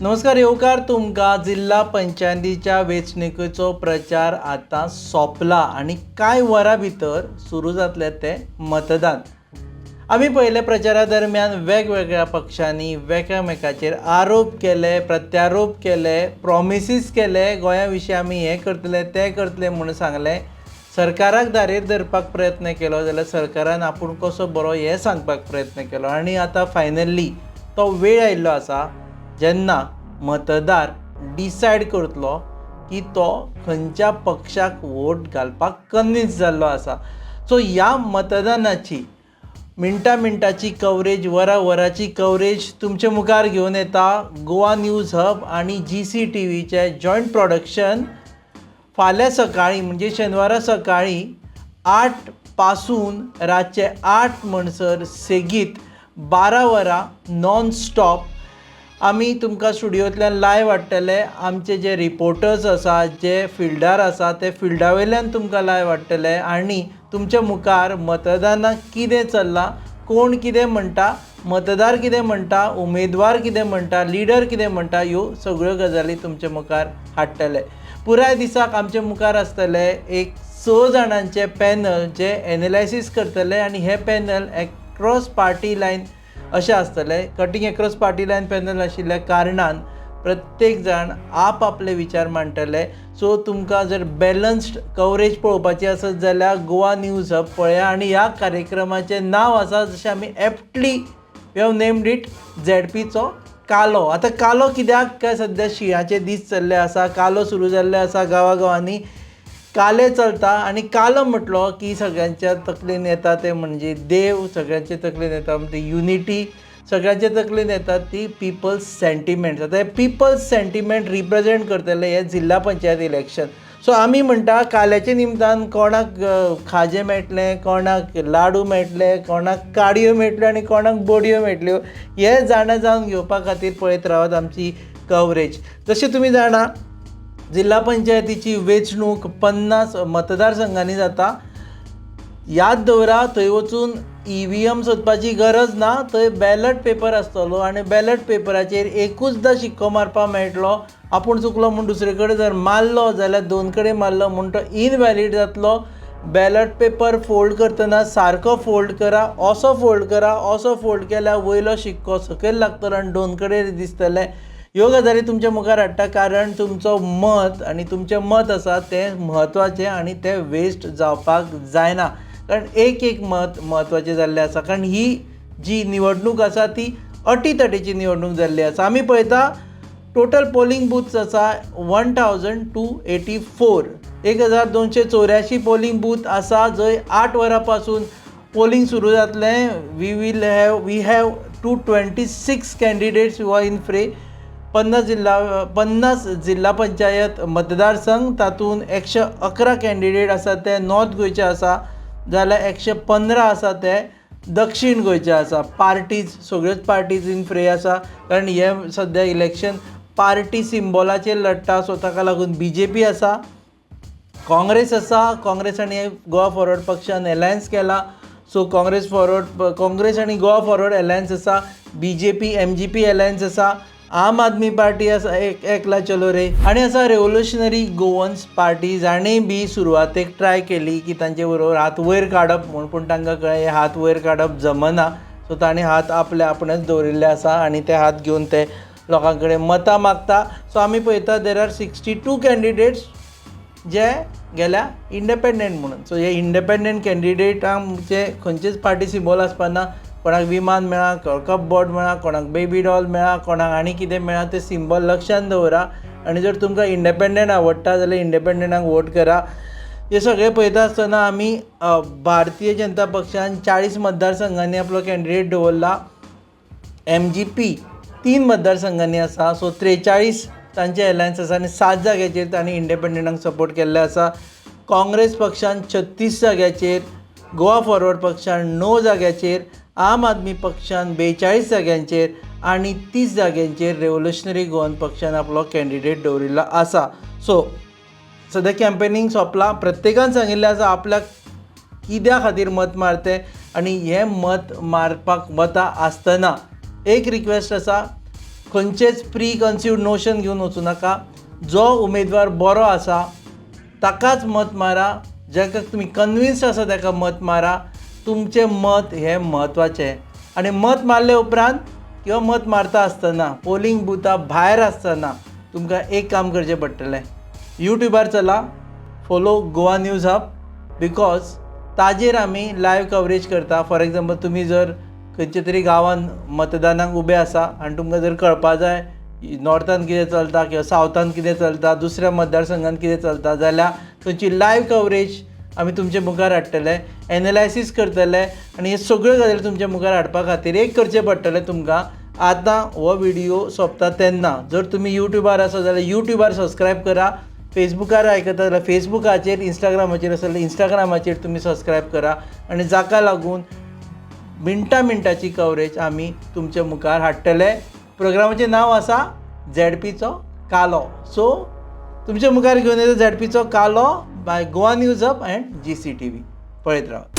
नमस्कार, येवकार तुमकां. जिल्हा पंचायतीच्या वेंचणुकेचो प्रचार आतां सोंपला आनी कांय वरां भितर सुरू जातलें तें मतदान. आमी पळयलें, प्रचारा दरम्यान वेगवेगळ्या पक्षांनी एकामेकाचेर आरोप केले, प्रत्यारोप केले, प्रोमिसीस केले. गोंया विशीं आमी हें करतले, तें करतले म्हूण सांगलें. सरकाराक धारेर धरपाक प्रयत्न केलो जाल्यार सरकारान आपूण कसो बरो हें सांगपाक प्रयत्न केलो. आनी आतां फायनली तो वेळ आयिल्लो आसा जेन्ना मतदार डिसायड करतलो की तो खंयच्या पक्षाक वोट घालपाक कन्विन्स जाल्लो आसा. सो ह्या मतदानाची मिनटा मिनटाची कवरेज, वरां वरांची कवरेज तुमचे मुखार घेवन येता गोवा न्यूज हब आनी जीसीटीव्हीचें जॉयंट प्रोडक्शन. फाल्यां सकाळीं, म्हणजे शेनवारा सकाळीं 8 पासून रातचे 8 म्हणसर सेगीत 12 वरां नॉन स्टॉप आमी तुमकां स्टुडियोंतल्यान लायव्ह हाडटले. आमचे जे रिपोर्टर्स आसा, जे फिल्डार आसा, ते फिल्डा वयल्यान तुमकां लायव्ह हाडटले आनी तुमच्या मुखार मतदानाक कितें चल्लां, कोण कितें म्हणटा, मतदार कितें म्हणटा, उमेदवार कितें म्हणटा, लिडर कितें म्हणटा, ह्यो सगळ्यो गजाली तुमच्या मुखार हाडटले. पुराय दिसाक आमचे मुखार आसतले एक स जाणांचे पॅनल जे एनलायसीस करतले आनी हे पॅनल एक्रॉस पार्टी लायन अशें आसतलें. Cutting across party line panel आशिल्ल्या कारणान प्रत्येक जाण आप आपले विचार मांडटले. सो तुमकां जर बॅलन्स्ड कवरेज पळोवपाची आसत जाल्यार गोवा न्यूज हब पळया. आनी ह्या कार्यक्रमाचें नांव आसा, जशें आमी aptly we have named it, झेडपीचो कालो. आतां कालो कित्याक काय सद्या शिंयाचे दीस चल्ले आसा, कालो सुरू जाल्ले आसा, गांवागांवांनी काले चलता. आनी कालो म्हटलो की सगळ्यांच्या तकलेन येता ते म्हणजे देव, सगळ्यांच्या तकलेन येता म्हणजे युनिटी, सगळ्यांच्या तकलेन येता ती पिपल्स सेंटिमेंट. आतां हे पिपल्स सेंटिमेंट रिप्रेजेंट करतले हे जिल्हा पंचायत इलेक्शन. सो आमी म्हणटा, काल्याच्या निमतान कोणाक खाजें मेळटलें, कोणाक लाडू मेळटले, कोणाक काडयो मेळटल्यो आनी कोणाक बोडयो मेळटल्यो हे जाणा जावन घेवपा खातीर पळयत रावात आमची कवरेज. जशें तुमी जाणा, जिल्हा पंचायतीची वेंचणूक 50 मतदारसंघांनी जाता. याद दवरा, थंय वचून ईव्हीएम सोदपाची गरज ना. थंय बॅलट पेपर आसतलो आनी बॅलट पेपराचेर एकूचदां शिक्को मारपाक मेळटलो. आपूण चुकलो म्हूण दुसरे कडेन जर मारलो जाल्यार दोन कडेन मारलो म्हूण तो इनव्हॅलीड जातलो. बॅलट पेपर फोल्ड करतना सारको फोल्ड करा. असो फोल्ड करा, असो फोल्ड केल्यार वयलो शिक्को सकयल लागतलो आनी दोन कडेन दिसतलें. ह्यो गजाली तुमच्या मुखार हाडटा कारण तुमचो मत आनी तुमचें मत आसा तें म्हत्वाचें आनी तें वेस्ट जावपाक जायना, कारण एक एक मत म्हत्वाचें जाल्लें आसा, कारण ही जी निवडणूक आसा ती अटीतटीची निवडणूक जाल्ली आसा. आमी पळयता, टोटल पोलिंग बूथ्स आसा 1284. 1284 पोलिंग बूथ आसा जंय 8 वरां पासून पोलिंग सुरू जातलें. We have 226 candidates who are in fray. 50 जिल्हा पंचायत मतदारसंघ, तातूंत 111 कॅन्डिडेट आसा ते नॉर्थ गोंयचे आसा, जाल्यार 115 आसा ते दक्षीण गोंयचे आसा. पार्टीज, सगळ्योच पार्टीज इन फ्रे आसा, कारण हे सद्या इलेक्शन पार्टी सिम्बॉलाचेर लडटा. सो ताका लागून बीजेपी आसा, काँग्रेस आसा. काँग्रेस आनी गोवा फॉरवर्ड पक्षान एलायन्स केला. सो काँग्रेस फॉरवर्ड, काँग्रेस आनी गोवा फॉरवर्ड एलायन्स आसा, बीजेपी एमजीपी एलायन्स आसा, आम आदमी पार्टी आसा, एक एकला चलो रे, आनी आसा रेवोल्युशनरी गोवन्स पार्टी, जाणें बी सुरवातेक ट्राय केली की तांचे बरोबर हात वयर काडप म्हूण, पूण तांकां कळ्ळें हात वयर काडप जमना. सो तांणी हात आपले आपणेच दवरिल्ले आसा आनी ते हात घेवन ते लोकां कडेन मतां मागता. सो आमी पळयता, there are 62 candidates जे गेल्या इंडिपेंडंट म्हणून. सो हे इंडिपेंडंट कॅन्डिडेटांचे खंयचेच पार्टी सिंबॉल आसपाना. कोणाक विमान मेळ्ळां, कपबोर्ड मेळ्ळां, कोणाक बेबी डॉल मेळ्ळां, कोणाक आनी कितें मेळ्ळां. तें सिंबॉल लक्षांत दवरा आनी जर तुमकां इंडिपेंडंट आवडटा जाल्यार इंडिपेंडंटाक वोट करा. हें सगळें पळयता आसतना आमी भारतीय जनता पक्षान 40 मतदारसंघांनी आपलो कॅन्डिडेट दवरला. एमजीपी तीन मतदारसंघांनी आसा, सो 43 तांचे एलायन्स आसा आनी सात जाग्याचेर तांणी इंडिपेंडंटांक सपोर्ट केल्ले आसा. काँग्रेस पक्षान 36 जाग्याचेर, गोवा फॉरवर्ड पक्षान णव जाग्याचेर, आम आदमी पक्षान 42 जाग्यांचेर आनी 30 जाग्यांचेर रेवोल्युशनरी गोवन पक्षान आपलो कॅन्डिडेट दवरिल्लो आसा. सो सद्या कॅम्पेनींग सोंपलां. प्रत्येकान सांगिल्लें आसा आपल्याक कित्या खातीर मत मारतें. आनी हें मत मारपाक वता आसतना एक रिक्वेस्ट आसा. खंयचेच प्री कन्सिव्ड नोशन घेवन वचूं नाका. जो उमेदवार बरो आसा ताकाच मत मारा, जाका तुमी कन्विन्स आसा ताका मत मारा. तुमचें मत हें म्हत्वाचें. आनी मत मारले उपरांत किंवा मत मारता आसतना पोलिंग बुथा भायर आसतना तुमकां एक काम करचें पडटलें, यूट्यूबार चला, follow Goa news hub, because ताजेर आमी लायव कवरेज करता. फॉर एग्जाम्पल, तुमी जर खंयच्या तरी गांवांत मतदानाक उबे आसा आनी तुमकां जर कळपा जाय नॉर्थान कितें चलता किंवा सावथान कितें चलता, दुसऱ्या मतदारसंघात कितें चलता, जाल्यार थंयची लायव कवरेज आमी तुमचे मुखार हाडटले, एनालायसीस करतले. आनी हे सगळ्यो गजाली तुमच्या मुखार हाडपा खातीर एक करचें पडटलें तुमकां, आतां हो व्हिडियो सोंपता तेन्ना जर तुमी यूट्यूबार आसा जाल्यार यूट्यूबार सबस्क्रायब करा, फेसबुकार आयकता जाल्यार फेसबुकाचेर, इंस्टाग्रामाचेर आसा जाल्यार इंस्टाग्रामाचेर तुमी सबस्क्रायब करा. आनी जाका लागून मिनटां मिनटाची कवरेज आमी तुमचे मुखार हाडटले. प्रोग्रामाचें नांव आसा झेडपीचो कालो. सो तुमचे मुखार घेवन येता झेडपीचो कालो by Goa news hub and GCTV. पळयत रावात.